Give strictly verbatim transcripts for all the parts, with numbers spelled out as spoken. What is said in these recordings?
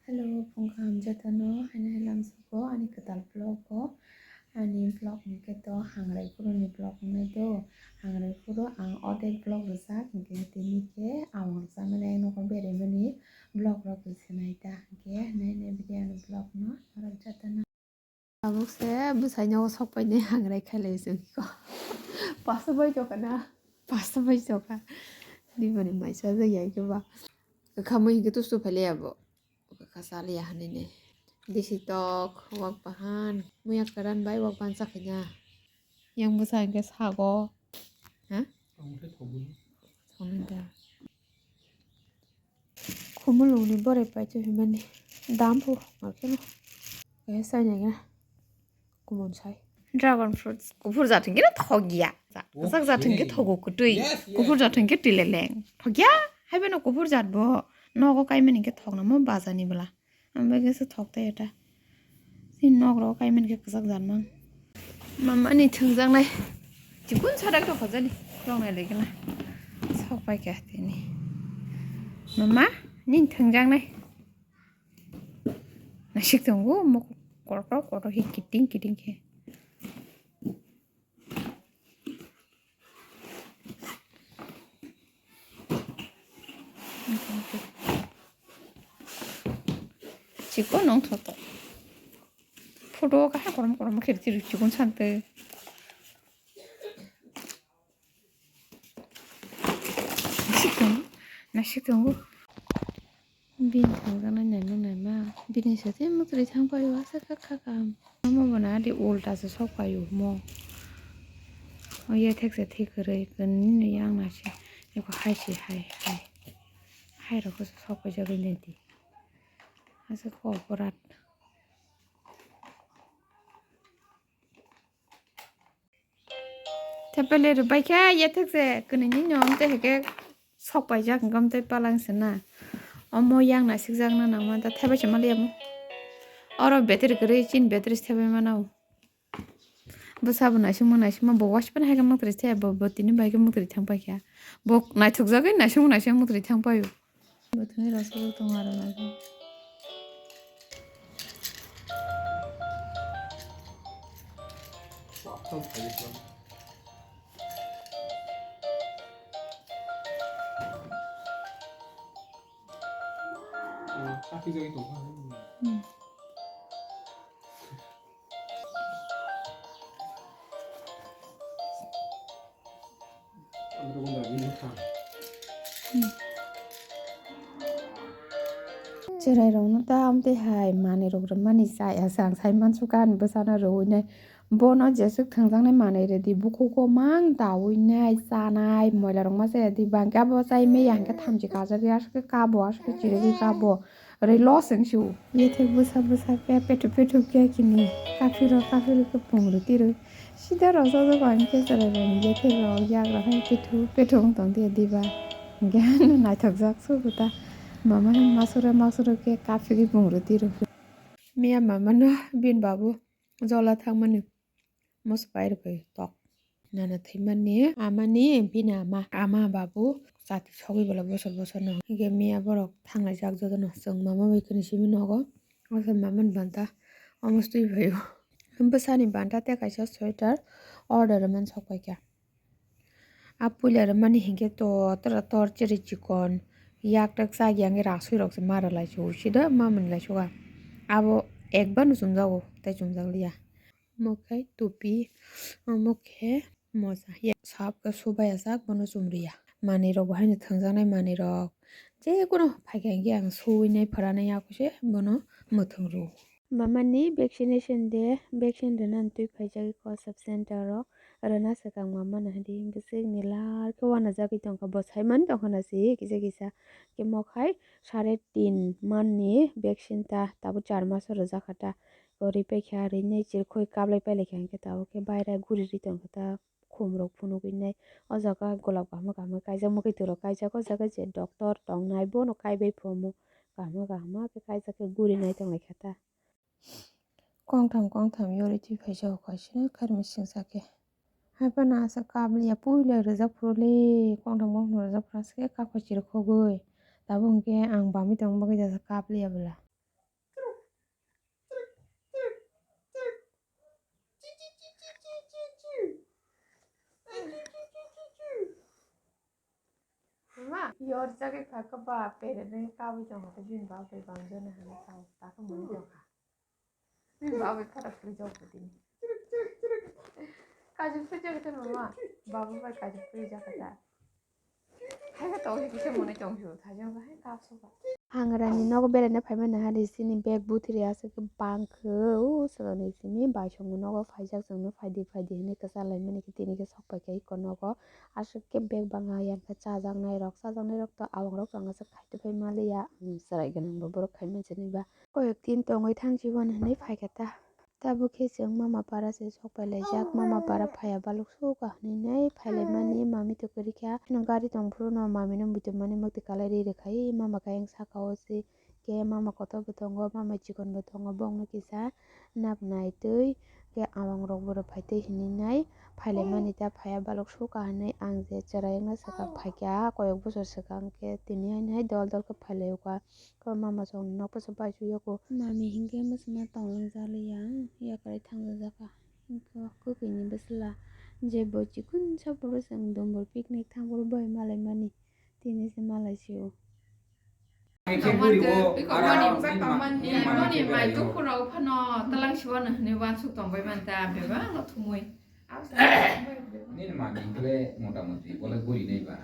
Hello, phung kaham jotono, haino hai lamsoko ani kwtal vlog o. Ani vlog hwnkhe to hangrai phuru ni vlog wngnai do. Hangrai phuru ang ordek vlog rwjak, hwnkhe tini khe ang rwjakmani, ang nogo beraimani vlog rok rwsinai ta, hwnkhe nai nai video ani vlog no norok jotono. Tabuk se bwsai nogo sok painai hangrai khailai chwngkho. Pasta bai tokha na? Pasta bai tokha. Nini mani mai chajak ya khe ba. Kwkha mui hwnkhe tusu phailai abo. Kwkha chaliya hinwi nai. Disi tok, wak bahan. Muya kwran bai wak bahan chakhaina. Yang bwsa hwnkhe sago. Ha? Thoknai da. Khumulwngni borai paithago hinmani dam pho, ma kheno. Khe sainai khe kumon sai. Dragon fruits kuphur jat hwnkhe no thokya. Kwchak jat hwnkhe thogo kwtwi. Yes, yes. Kuphur jat hwnkhe twi leleng. Thokya, haiphano kuphur jat bo nogo kaimani hwnkhe thoknamo bazani bwla. Ang bai khe se thok tei eta. Chini nok rok kaimani khe kwchak jat mang. Mama ni thwngjaknai. Chikun sadak rok hojani. Rok nai lagi na. Sok pai kha tini. Mama, nini thwngjaknai. Nasik tongo, mok kotor kotor hi kiting kiting khe. Chikon nong thoto. Photo kahai korom korom khe chiri chikon sante. Nasik tongo, nasik tongo. Bini thangjaknai naima naima. Bini sathi mwtwrwi thang paio, asa kha kha kaham. Omo bo na di ulta se sok paio mo. O yathek se thik kwrwi, kwnwi no yang na se. Eko hai se hai, hai. Hai rok se sok paijak nai di. Asa kok borat. Tepele rwbai khe yathek se kwnwi ni nom tei hai khe sok paijak hwnkhe tei palang se na. Omo yang nasikjak na nang manta thebai se maliya mo. Oro battery kwrwi chini battery se thebai mano. Bwsa bo naisingma naisingma bo waisa phano hai khe mwtwrwi se thaya bo, bo tini bai khe mwtwrwi thang pai kha. Bo naithokjagwi naisingma naisingma mwtwrwi thang paio. Bo thwngwi rw sojak tongo aro naikhe. Hmm. Cherai rokno ta amtwi hai manwi rok rwmani chaya se ang sai mansukha ani bwsano rwui nai. Bono jeswk thwngjaknai manwi rwdi, bukhugo mang daui nai, chanai, moila rok ma chaya di, bangkhe abo chai maya hwnkhe thamchi kajagwi aswk khe kabo, aswk khe chirigwi kabo. Rei lo seng su. Yethek bwsa bwsa khe pethu pethu khe kini kaphiro kaphiro khe pungri tiro. Sida rw sojak ang khe cherai rwni yethek rok yagra hai pethu pethu wng tong diya diba. Hwnkhe naithokjak sugu ta. Mama no masura masura khe kaphigwi pungri tiro. Miya mama no bini babu jola thangmani. Moso pai rwbai tok. Nana thwimani amani bini ama, ama babu chati sogwi bwla bosor bosor no. Hwnkhe miya borok thanglaijak jotono. Chwng mama bai kheno simi nogo. Asa mama ni banta omo se twi phaio. Bwsani banta tei kaisa sweater order rwmani sok paikha. A puila rwmani hinkhe to tora tor chiri chikon yak tak chak yang rak swi rok se ma rwlai se usida ma mwnlai suga. Abo ekbar no chumjago tei chumjak liya. Omo khe tupi, omo khe moja. Ya, sap khe subai ajak, bono chumriya. Manwi rok bo haino thwngjaknai manwi rok. Je kono phaikha hinkhe ang suwinai phwranai, yakho se bono mwthwng rwo. Mama ni vaccination day, vaccine rwna twi phaijak kho sub center o. Rwna swkang mama no hadi bwswk ni lar khe uanajagwi tongkha, bo saimani tongkha na se kisa kisa. Khe mo khai sare tin man ni vaccine ta, tabuk char maso rwjakha ta. Kwrwi paikha, rwnai chirkhoi kablai pailaikha, hinkhe tabuk khe baira guri ri tongkha ta, khum rok phunugwi nai. O jaga golab kaham kaham kaijak, mwkhwtwrwk kaijak, o jaga je doctor tongnai bono kaibai phumu, kaham kaham khe kaijak khe guri nai tonglaikha ta. Kongtham kongtham yori twi phaijak kho aswk kharmai singsa khe. Haiphano asa kabliya puila rwjak phuru le, kongtham kongtham rwjak phuru aswk khe kakhoi chirikhogwi. Tabuk hinkhe ang bamwi tongma bagwi jesa kabliya bwla. Ma, yor jagwi kha ka ba, pere de ka bi tong ka, bini ba bai bang jana hana tao, ta ka muni tong ka. Bini ba bai khara kri jok ka tini. Kaju kri jok ka tini ma, ba bai kaju kri jok ka ta. Hai ka tong kisa muni tong ju, thajang ba hai ka so ba. Hangrani nogo beraina phaimani hari sini bag buthiri aswk bangkhe o swkangni simi baisongo nogo phaijak chwngno phaidi phaidi hinwi kwchalaimani khe tini khe sok paikha iko nogo aswk khe bag bangha yang khe chajaknairok chajaknairok to awangrok tong aswk khaitwi phai maliya chwrai gwnangbo borok khai mansinwi ba koyok din tongwi thangsi hwnwi phaikha ta. Tabuk khe chwng mama para se sok pai laijak, mama para phaiya balok suk kahini nai phai laimani, mami to kwrwi kha. Gari tong phuru no mami no muitu mani mukti kalai ri rwkha, mama khe ayang saka o se khe mama kotor bo tongo, mama chikon bo tongo, bongno kisa nap nai twi khe awang rok bo rw phai twi hinwi nai phai laimani ta phaiya balok suk kahini ang je chwrai wngna saka phaikha koyok bosor swkang khe tini hai nai dol dol khe phai lai o kha. Ko mama song nok pasa bai su yako. Mami hinke masma tonglang jali ya, ya kare thang jaka. Hinke kukini besla je bo chikun sa poro sang dombor picnic thang poro bai malai mani. Tini se malai si o. Moni, moni, mai tu kuno phano talang siwa na hne wan su tong bai man ta beba no thumui. Nini mami kle mota moti bole guri nei ba.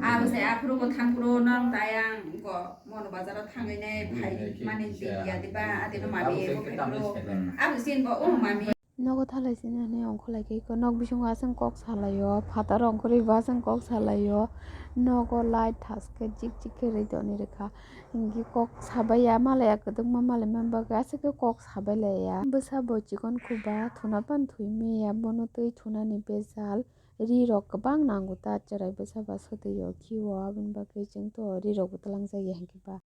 Abo se aphuru bo thangphuru nang tayang go mono bazaro thangwi ne phai mani diya diba adi no mami bo phai phuru abo sin bo o mami. Nogo thalai sini hwnwi ongkhorlai khe iko nok bisingo aswk kok salaio phataro ongkhorwi bo aswk kok salaio nogo light thaske jik jik khe rwi toni rwkha hinkhe kok sabai ya malai ya kwdwkma malai mani bagwi aswk khe kok sabai laiya bwsa bo chikon khuba thuna phano thwi manya bono twi thunani bejal. Ri rok kwbang nango ta chwrai bwsa ba swtwi o khiwo aboni bagwi chwng to ri rok bo twlang jak ya hinkhe ba.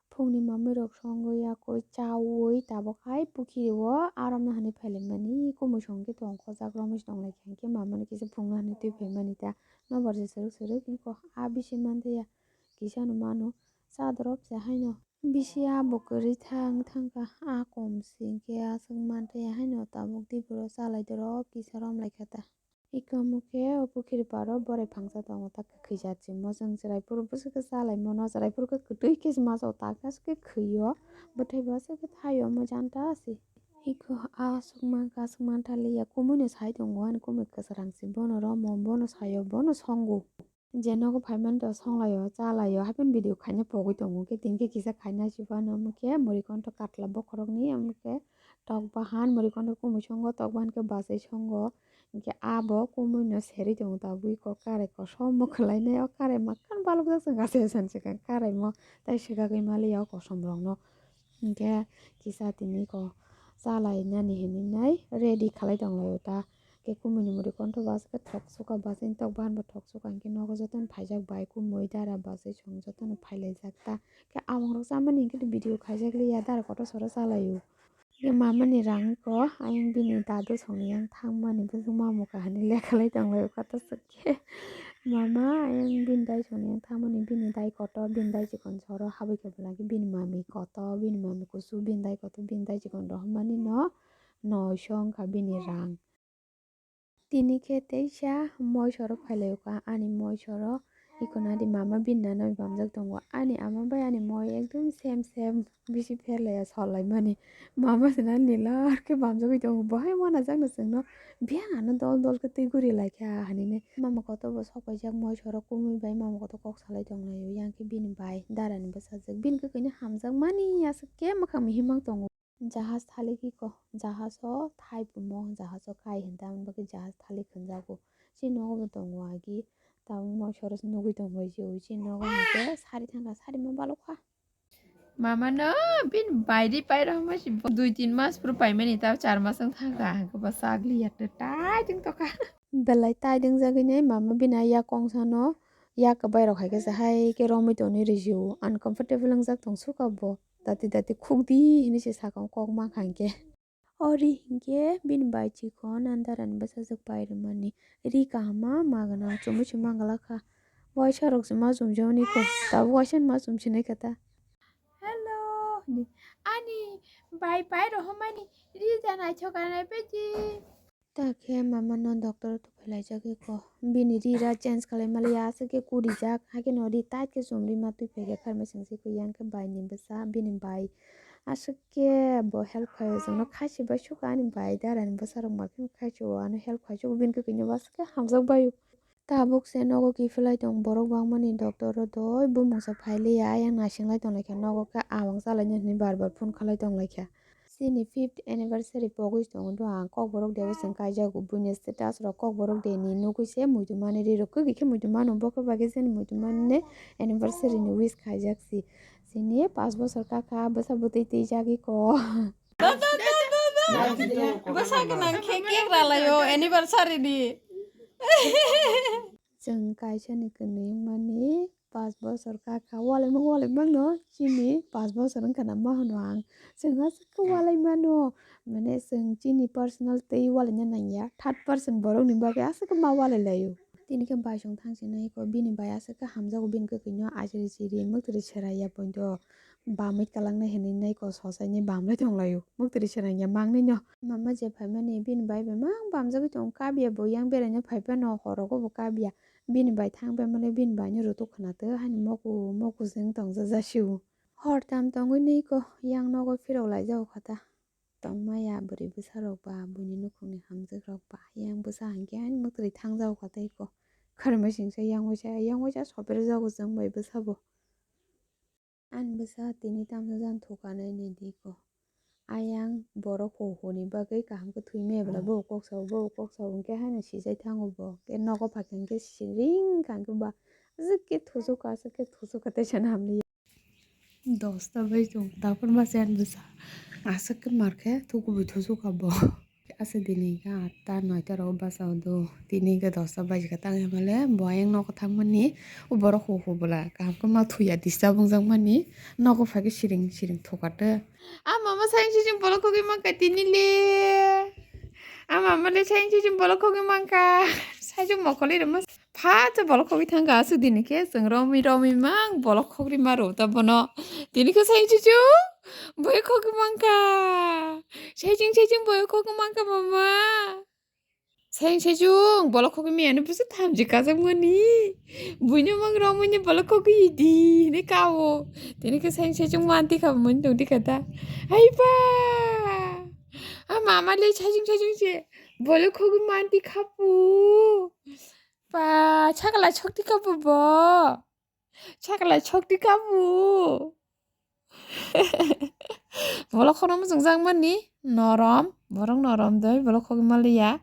Phungni mamwi rok songwi yakwi chawi tabuk hai pukhiri o arom no hani phailaimani kumui song khe tong khojak romwi tong lai kha hinkhe mamani kisa phungno hani twi phaimani ta nobar se swrwk swrwk hinkhe a bisi mantwi ya kisa no mano cha dorop se haino. Bisi a bo kwrwi thang thangkha a kom se hinkhe aswk mantwi ya haino tabuk diboro chalai dorop kisa rom lai kha ta. Iko mukhe o pukhiri paro borai phangsa tongo ta kwkhwi jat se mosong chwrai phuru bwswk khe chalai mano chwrai phuru khe kwtwi khe se masa o ta khe aswk khe khwi o bwthai bo aswk khe thai o mojan ta se. Iko aswk mankha aswk mantha liya kumui no sai tongo ani kumui kwchwrang se bono romo bono sai o bono songo. Je nogo phaimani to songlaio chalaio hapheno video khaina pogwi tongo khe tini khe kisa khaina se phano omo khe muri kontho katla bokhorokni omo khe tok bahan muri kontho kumui songo tok bahan khe bachai songo hinkhe abo kumui no serwi tongo tabuk iko karai kosom mwkhwlainai o karai makan balokjak chwng kaisa sansi kha karaimo tei swkagwi maliya o kosom rokno. Hinkhe kisa tini ko chalainani hinwi nai ready khalai tonglaio ta. Khe kumui ni muri kontho bachai khe thok suka bachai tok bahan bo thok suka hinkhe nogo jotono phaijak bai kumui dara bachai chwng jotono phailaijak ta. Khe awang rok chamani hinkhe video khaijak liya dara kotor sora chalaio. Khe mama ni rang ko ayang bini dadu songni yang thangmani bwswk mamu kahani lekhalai tonglaio kata swk. Khe mama ayang bini dai songni yang thangmani bini dai kotor bini dai chikon soro habwi khe belai khe bini mami kotor bini mami kusu bini dai kotor bini dai chikon rohormani no noisong kha bini rang. Tini khe teisa moi soro phailaio kha ani moi soro iko nadi mama bini nanoi bamjak tongo ani ama bai ani moi ekdom same same. Bisi pherlaiya solaimani. Mama se na nilar khe bamjagwi tongo. Bo hai uanajakno chwngno biyang ano dol dol khe twi guri laikha hinwi. Mama kotor bo sok paijak moi soro kumui bai mama kotor kok salai tonglaio. Yang khe bini bai darani bwsajwk. Bini kwkhwino hamjakmani aswk khe mwkhang mihimang tongo. Jahaj thalik iko. Jahaj o thai pumo. Jahaj o kai hinta aboni bagwi jahaj thalik hinjago. Chini nogo bo tongo agi. Tabuk moi soro se nugwi tongbai se. Chini nogo hwnkhe sari thangkha. Sari ma balokha. Mama no bini bairi pairok ma si dui tin mas phuru paimani ta char mas wng thangkha hwnkhe bo chagli yakte tai tong tokha. Belai tai dwngjagwi nai mama bini yak kongsa no yak kwbai rok hai khe se hai khe romwi tongwi rw sio uncomfortable wngjak tong sukha bo dati dati khukdi hinwi se sakha kok mankha hinkhe. O ri hinkhe bini bai chikon andarani bwsajwk pai rwmani. Ri kaham ma magwnang chumui se manglak kha. Waisa rok se ma chumjaoni kho. Tabuk waisa ni ma chum sinai kha ta. Hello hinwi. Ani bai pai rohormani ri ja naithok anai peji. Ta khe mama no doctor o tubui laijagwi ko. Bini ri ra change khlai maliya, aswk khe kurijak, hakhe no ri tight khe chumri ma twi phaikha, kharmai singsi khe yang khe bai ni bwsa, bini bai aswk khe bo help khaio chwngno, khasi bai sukha ani bai dara ni bwsa rok ma khe khasi o ano help khai sukha, bini kwkhwino bo aswk khe hamjak bai o. Tabuk se nogo kiphilai tong borok bangmani doctor o doi bumungsa phailiya, ayang naising lai tong laikha, nogo khe awang chalaina hinwi bar bar phone khalai tong laikha. Chini fifth anniversary pogwi tongo do ang, kokborok day o chwng kaijago, buini status rok kokborok day ni nugwi se muitu mani ri rok, kwgwi khe muitu mano, bo khe bagwi chini muitu mani anniversary ni wish khaijak si. Chini pash bosor kakha bwsa bwtwi twijagwi ko. Da, da, da, da, da. Bwsa gwnang khe cake ralaio anniversary ni. Chwng kaisa ni kwnwi wngmani pash bosor kakha, walaimang walaimang no chini pash bosor wngkha na ma hwno ang. Chwng aswk khe walai mano, mane chwng chini personal tei walaina nangya, third person borok ni bagwi aswk khe ma walai laio. Tini khe bai song thang sinai ko, bini bai aswk khe hamjago, bini kwkhwino ajri chiri mwktwiri serai ya poito. Bamwi kwlangnai hinwi nai ko sosaini bamlai tonglaio. Mwktwiri swnangya mangnai no. Mama je phaimani bini bai bai mang bamjagwi tongo, kabya bo yang beraina phai phano horogo bo kabya. Bini bai thang bai male bini bai ni rutuk khwna twi hani moku moku jeng tongja jasio. Hor tam tongwi nwi ko yang nogo phirok laijago kha ta. Tongmaya bwrwi bwsarok ba buini nukhungni hamjakrok ba yang bwsa hinkhe ani mwktwrwi thangjago kha tei ko. Kharmai singsa yang waisa yang waisa soperjago chwng bai bwsabo. Ani bwsa tini tamsa jan thukanai ni di ko. Ayang borok ho honi bagwi kaham khe thwi maya bwla bo kok sao bo kok sao hinkhe haino sijai thango bo. Khe nogo phai kha hinkhe siring kha hinkhe ba aswk khe thuchukha aswk khe thuchukha tei sana hamliya. Dosta bai chwng taphor ma chen bwsa aswk khe mar khe thukubui thuchukha bo. Asa dini khe atta noita rok bachao do. Tini khe dosta baji khe tang himale bo ayang nogo thangmani. O borok hu hu bwla kaham khe ma thuya disturb wngjak mani. Nogo phai khe siring siring thukato. A mama sayang sijing bolok khogwi mankha tini le. A mama le sayang sijing bolok khogwi mankha. Sajwk mokholi rwma. Pha cha bolok khogwi thangkha aswk dini khe chwng romwi romwi mang bolok khogwi ma rw ta bono. Tini khe sayang sijing boi khogwi mankha. Sejing sejing boi khogwi mankha mama. Sejing sejing bolok khogwi miyani busu thamchi kajak mani. Buino mang romwi ni bolok khogwi di hini kao. Tini khe sejing sejing manti kha mani tongdi kha ta. Hai ba. A mama le sejing sejing se bolok khogwi manti kha pu. Pa chakla chokti kha pu bo. Chakla chokti kabu. Bolok khorokma chwngjak mani norom, borok norom doi bolok khogwi maliya.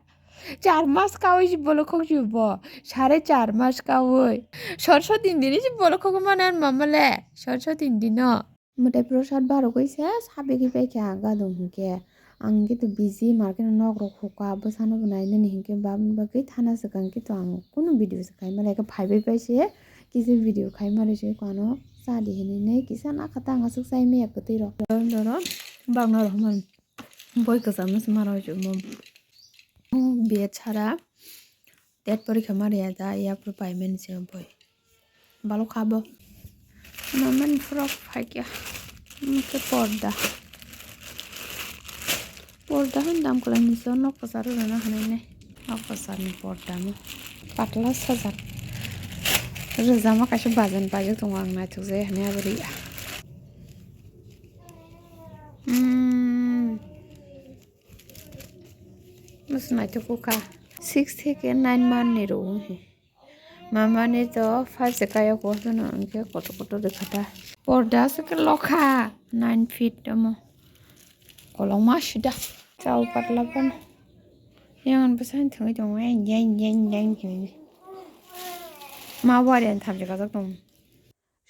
Char mas kawi si bolok khogwi bo, sare char mas kawi. Sorso tin dini si bolok khogwi mani ani mama le, sorso tin dino. Mwtai prosad barogwi se sabigwi paikha gadung hinkhe. Ang khe to busy, market no nok rok hukha, bwsano bo nainani hinkhe, baboni bagwi thana swkang khe to ang kunu video se khai male khe phaibai pai se kisa video khai male se ko ano cha di hinwi nai kisa nakha ta ang aswk chai maya kwtwi rok. Doro doro bangno rok man boi kwcham no se maro se mo biyat sara. Tet porikha mariya da yapru paimani se boi. Balok habo. Mamani frock phaikya. Mukhe porda. Porda han dam kwlai ni so nok kwcharo rwna hwnwi nai. Nok kwcharni porda mo. Patla sajak. Rwjama kaisa bajan paijak tongo ang naithok jai hwnwi abo riya. Hmm. Bwswk naithok kha. Six theke nine month ni rw wngkhe. Mamani to five se kaya ko hwno hwnkhe kotor kotor rwkha ta. Porda se khe lokha nine feet omo. Kolokma sida. Chao patla phano. Yang bwsani thangwi tongo yang yang yang yang hinwi. Ma wari ani thamchi kajak tongo.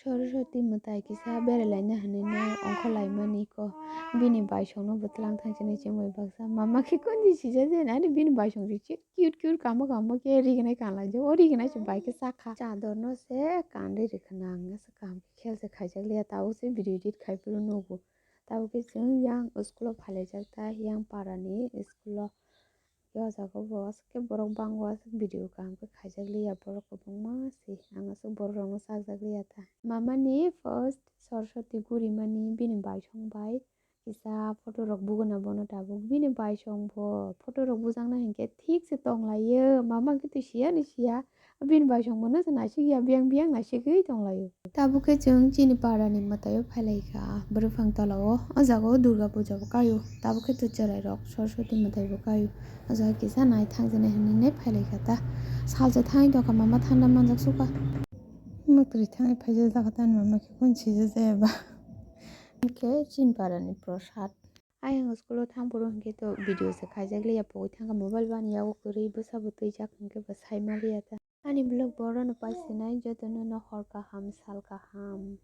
Soroswti mwtai kisa berai laina hinwi nai ongkhor laimani ko. Bini baisongno bwtwlang thangchini chumui baksa. Mama khe konji sijak jani, ani bini baisong se cute cute kamo kamo khe rignai kanlaijak. O rignai se bai khe sakha. Chadorno se kanri rikha nang, asa kaham khe khel se khaijak liya, tabuk se video edit khai phuru nugo. Tabuk khe chwng yang school o phailaijak ta, yang parani school o. Khe o jaga o bo aswk khe borok bango, aswk video kaham khe khaijak liya, borok kwbangma se. Ang aswk borok rokno chajak liya ta. Mamani first Saraswati gurimani bini baisong bai Kisa photo rok buguna bono tabuk. Bini baisong bo photo rok bujakna hinkhe thik se tonglaio. Mama khe twi siya ni siya. Bini baisong bono se naisik ya, biyang biyang naisigwi tonglaio. Tabuk khe chwng chini para ni mwtaio phailaikha. Bwrwphang tola o, o jaga o Durga puja bo kaio. Tabuk khe twi chwrai rok Saraswati mwtai bo kaio. O jaga kisa nai thangjaknai hinwi nai phailaikha ta. Salsa thangwi tongkha mama thanda manjak sukha. Mwtwrwi thangwi phaijak jaga ta ani mama khe kun sijak jaya ba. Hinkhe chini para ni prosad. Ayang school o thang phuru hinkhe to video se khaijak liya pogwi thangkha mobile bani yago kwrwi bwsa bo twijak hinkhe bo sai ma liya ta. Ani vlog bo orono pai sinai jotono no hor kaham sal kaham.